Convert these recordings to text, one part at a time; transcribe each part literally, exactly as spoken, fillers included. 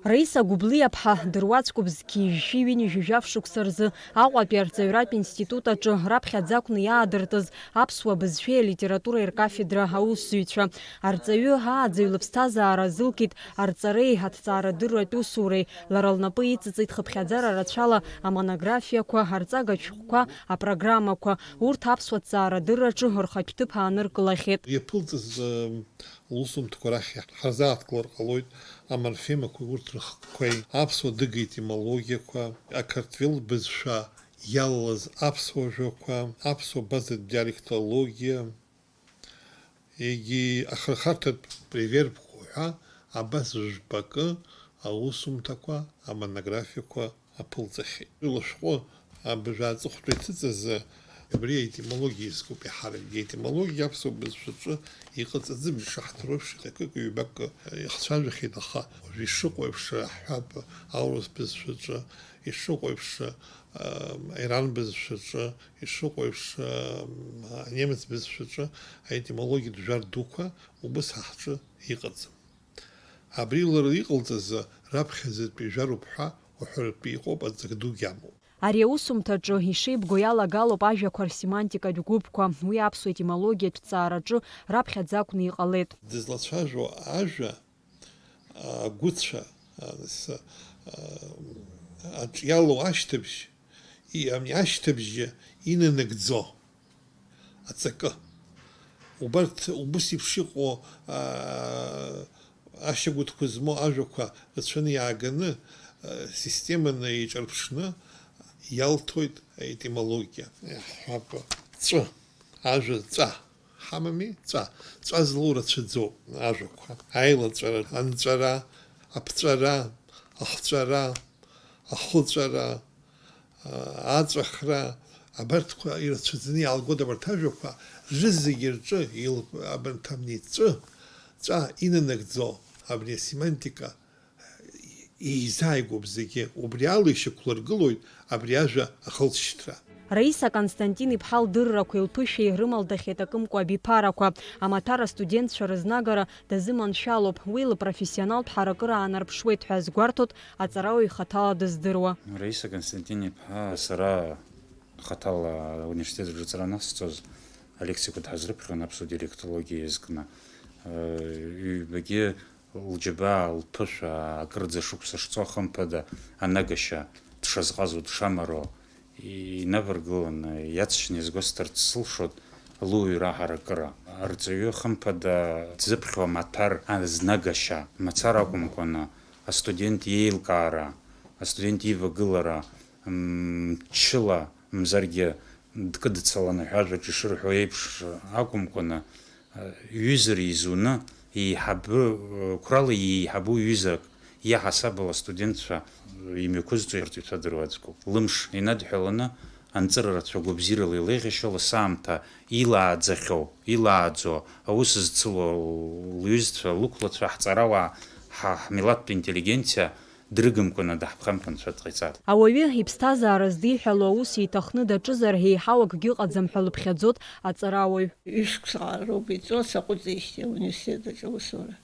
Раиса Гәыблиаԥҳа дыруаӡәкуп зқьи жәшәи ҩынҩажәи жәаф шықәса рзы Аҟәатәи арҵаҩратә институт аҿы раԥхьаӡа акәны иаадыртыз аԥсуа бызшәеи алитературеи ркафедра аусзуҩцәа. Арҵаҩы ааӡаҩ лыԥсҭазаара азылкит арҵареи аҭҵаарадырратә усуреи. Лара лнапы иҵыҵит хыԥхьаӡара рацәала амонографиақәа, арҵага шәҟәқәа, апрограммақәа. Урҭ аԥсуа ҭҵаарадырраҿы рхатә ҭыԥ ааныркылахьеит. Иаԥылҵыз, ы, лусумҭақәа рахь ҳарзааҭгылар ҟалоит аморфемақәеи урҭ рыхкқәеи, аԥсуа адыга етимологиақәа, ақартвел бызшәа иалалаз аԥсуа жәақәа, аԥсуа базатә диалектологиа, егьи ахырхарҭатә ревербқәа ҳәа абас жәпакы аусумҭақәа, амонографиақәа аԥылҵахьеит. Уи лышәҟәы абжа аҵыхәтәа иҭыҵыз абри аетимологиа изкуп иаҳаракгьы. Аетимологиа аԥсуа бызшәаҿы иҟаҵаӡам, ишаҳдыруа еиԥш, акык-ҩбак ихцәажәахьеит, аха уажәы ишыҟоу еиԥш ҳҳәап, аурыс бызшәаҿы, ишыҟоу еиԥш, ам, аиран бызшәаҿы, ишыҟоу еиԥш, ам, анемец бызшәаҿы аетимологиатә жәар дуқәа убыс ҳа ҳҿы иҟаӡам. Абри лара иҟалҵаз раԥхьаӡатәи жәаруп ҳәа уҳәаратәы иҟоуп, аҵак дугьы амоуп. Ари аусумҭаҿы ишеибгоу иалагалоуп ажәақәа рсемантикатә гәыԥқәа. Уи аԥсуа етимологиатә ҭҵаараҿы раԥхьаӡа акәны иҟалеит. Дызлацәажәо ажәа, агәыцәа, а, с-, а, аҿиало ашьҭыбжь, и-, ами, ашьҭыбжьы инанагӡо аҵакы. Убарҭ убыс еиԥш иҟоу, аа, ашьагәыҭқәа змоу ажәақәа рацәаны иааганы, аа, системаны еиҿарԥшны иалҭоит аетимологиа. Иаҳҳәап, ҵәы, ажәа ҵәа ҳамами, ҵәа, ҵәа злоу рацәаӡоуп ажәақәа. Аилаҵәара, анҵәара, аԥҵәара, ахҵәара, ахәыҵәара, аҵәахра, абарҭқәа ирацәаӡаны иаалгоит абарҭ ажәақәа, рызегьы рҿы, ил-, абарҭ амни ҵәы, ҵәа инанагӡо абри асемантика еизааигәоуп зегьы, убри ала ишьақәлыргылоит абри ажәа ахылҵшьҭра. Раиса Константин-иԥҳа лдыррақәеи лԥышәеи рымалдахьеит акымкәа абиԥарақәа. Амаҭәар астудентцәа рызнагара дазыманшәалоуп, уи лпрофессионалтә ҳаракыра аанарԥшуеит ҳәа азгәарҭоит аҵарауаҩ хаҭала дыздыруа. Раиса Константин-иԥҳа сара хаҭала ауниверситет аҿы аҵара анасҵоз, алекциақәа дҳазрыԥхьон аԥсуа диалектологиа иазкны. Ҩбагьы лџьабаа, лԥышәа, акырӡа шықәса шцо, хымԥада, анагашьа дшазҟазо, дшамароу инаваргыланы иаҵшьны иазгәасҭарц сылшоит луаҩра аҳаракыра. Арҵаҩы, хымԥада, дзыԥхьо амаҭәар азнагашьа мацара акәымкәаны, астудент иеилкаара, астудент ивагылара, мчыла, мзаргьы дкыдцаланы ҳәа ажәаҿы ишырҳәо еиԥш акәымкәаны, ҩызара изуны, еиҳабы, қәрала иеиҳабу ҩызак иаҳасабала астудентцәа имҩақәызҵо ирҵаҩцәа дыруаӡәкуп. Лымш инадҳәаланы анҵыра рацәа гәабзиарала илеиӷьашьо лассы аамҭа илааӡахьоу, илааӡо, аус зцыло лҩызцәа, лықәлацәа, ҳҵарауаа, ҳа-, ҳмилаҭтә интеллигенциа дрыгымкәаны даҳԥхамԥ анцәа дҟаиҵар. Ауаҩы иԥсҭазаара здиҳәало аус иҭахны даҿызар, еиҳау акгьы ыҟаӡам ҳәа лыԥхьаӡоит аҵарауаҩ. Ҩышықәса роуп иҵуа, саҟәыҵижьҭеи ауниверситет аҿы аусура.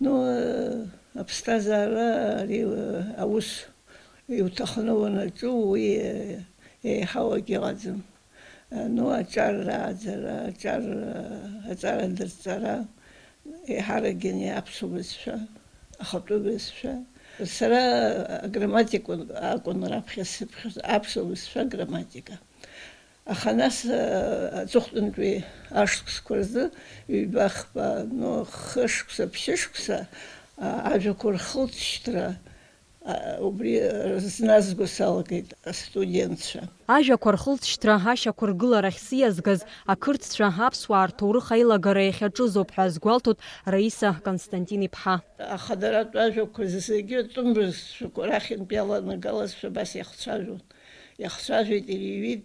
Ну, э, аԥсҭазаара ари, э, аус иуҭахны уанаҿу, уи, э, еиҳау акгьы ыҟаӡам. Ну, аҿар рааӡара, аҿар, аҵара дырҵара, еиҳаракгьы аԥсуа бызшәа, ахатәы бызшәа. Сара аграмматика акәын раԥхьа сыԥхьоз, аԥсуа бызшәа аграмматика. Аха нас, аҵыхәтәантәи ашықәсқәа рзы, ҩба-хԥа, ну, хышықәса, ԥшьышықәса, а, ажәақәа рхылҵшьҭра, А, убри, а, зназго салагеит астудентцәа. Ажәақәа рхылҵшьҭра ашьақәыргыларахь сиазгаз ақырҭцәа аԥсуаа рҭоурых аилагара иахьаҿызоуп ҳәа азгәалҭоит Раиса Константин-иԥҳа. Ахадаратә ажәақәа зегьы атәым бызшәақәа рахьынтә иаланагалазшәа абас иахцәажәон. Иахцәажәеит, ирыҩит,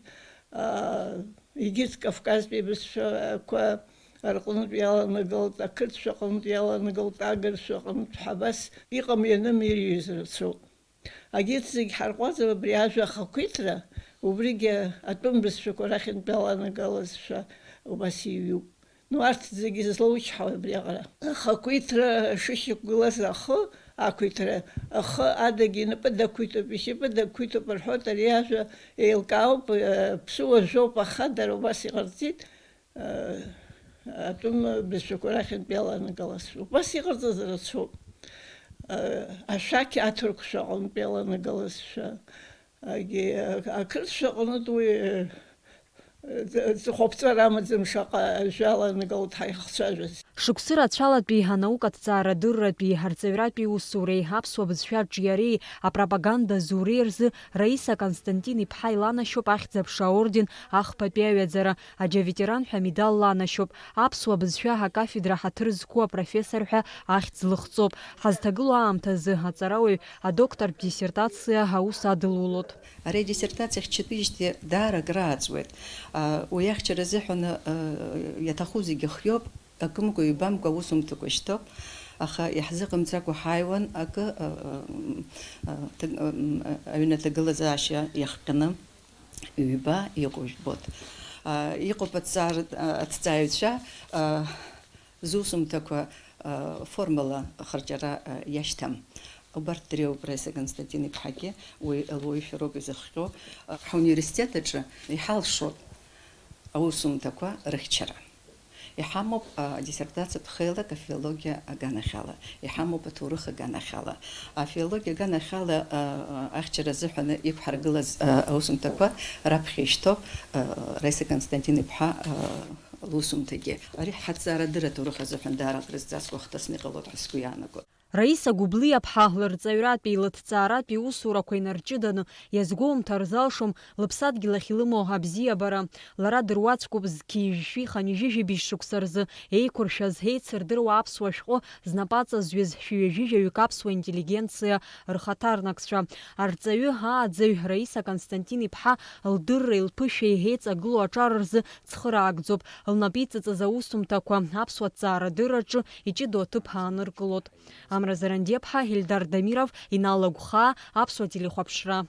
а, егьырҭ Кавказтәи абызшәақәа рҟынтә иаланагалт, ақырҭшәа аҟынтә иаланагалт, агыршәа аҟынтә ҳәа абас иҟам-ианым ирҩыз рацәоуп. Егьырҭ зегь ҳарҟәаҵып абри ажәа ахақәиҭра, убригьы атәым бызшәақәа рахьынтә иаланагалазшәа убас иҩуп. Ну, арҭ зегьы злоучҳауа абриаҟара. Ахақәиҭра шышьақәгылаз ахы Ақәиҭра ахы адагьы инапы дақәиҭуп, ишьапы дақәиҭуп рҳәоит, ари ажәа еилкаауп, э, ԥсуа жәоуп, аха дара убас иҟарҵеит, э, атәым бызшәақәа рахьынтә иаланагалазшәа. Убас иҟарҵаз рацәоуп. Э, ашәақь аҭырқәшәа аҟынтә иаланагалазшәа. Агьи, ақырҭцәа аҟнытә уи, э, ҵыхәаԥҵәара амаӡам шаҟа ажәала анагалоит ҳаихцәажәаз. Шықәсы рацәалатәи анаукатә ҭҵаарадырратәи арҵаҩратәи усуреи аԥсуа бызшәа аҿиареи апропаганда зуреи рзы Раиса Константин-иԥҳа иланашьоуп Ахьӡ-аԥша аорден ахԥатәи аҩаӡара, аџьаветеран ҳәа амедал ланашьоуп, аԥсуа бызшәа акафедра ҳаҭыр зқәу апрофессор ҳәа ахьӡ лыхҵоуп. Ҳазҭагылоу аамҭазы аҵарауаҩ адоктортә диссертациа аус адылулоит. Ари адиссертациа ахьчатәижьҭеи даара акрааҵуеит. А, уи ахьчара азыҳәан, а, иаҭаху зегьы хиоуп, акымкәа-ҩбамкәа аусумҭақәа шьҭоуп, аха иаҳзыҟамҵакәа ҳааиуан акы, а, а, м, а, ҭаг-, а, м, а, аҩны аҭагылазаашьа иахҟьаны ҩба иҟоу жәбоит. А, иҟоуп аҭҵаара-, а, аҭҵааҩцәа, а, зусумҭақәа, а, формала ахырҵәара, а, иашьҭам. Убарҭ дреиуоуп Раиса Константин-иԥҳагьы, уи луаҩышәа роуп изыхҟьо. А, ҳауниверситет аҿы иҳалшоит аусумҭақәа рыхьчара. Иҳамоуп, а, диссертациатә хеилак афилологиа аганахьала, иҳамоуп аҭоурых аганахьала. Афилологиа аганахьала, а, а, ахьчара азыҳәаны иқәҳаргылаз, а, аусумҭақәа раԥхьа ишьҭоуп, а, Раиса Константин-иԥҳа, а, лусумҭагьы. Ари ҳаҭҵаарадырра аҭоурых азыҳәан даара акрызҵазкуа хҭысны иҟалоит ҳәа сгәы иаанагоит. Раиса Гәыблиаԥҳа лырҵаҩратәи лыҭҵааратәи усурақәа инарҷыданы иазгәоумҭар залшом лыԥсадгьыл ахь илымоу абзиабара. Лара дыруаӡәкуп зқьи жәшәи хынҩажәи жәибжь шықәса рзы еиқәыршәаз, еицырдыруа аԥсуа шәҟәы знапы аҵазҩыз шәҩажәижәаҩык аԥсуа интеллигенциа рхаҭарнакцәа. Арҵаҩы, ааӡаҩ Раиса Константин-иԥҳа лдырреи лԥышәеи еиҵагылоу аҿар рзы цхыраагӡоуп. Лнапы иҵыҵыз аусумҭақәа аԥсуа ҭҵаарадырраҿы иҷыдоу аҭыԥ ааныркылоит. Амра Зарандиаԥҳа, Ельдар Дамиров, Инал Агәхаа, Аԥсуа телехәаԥшра.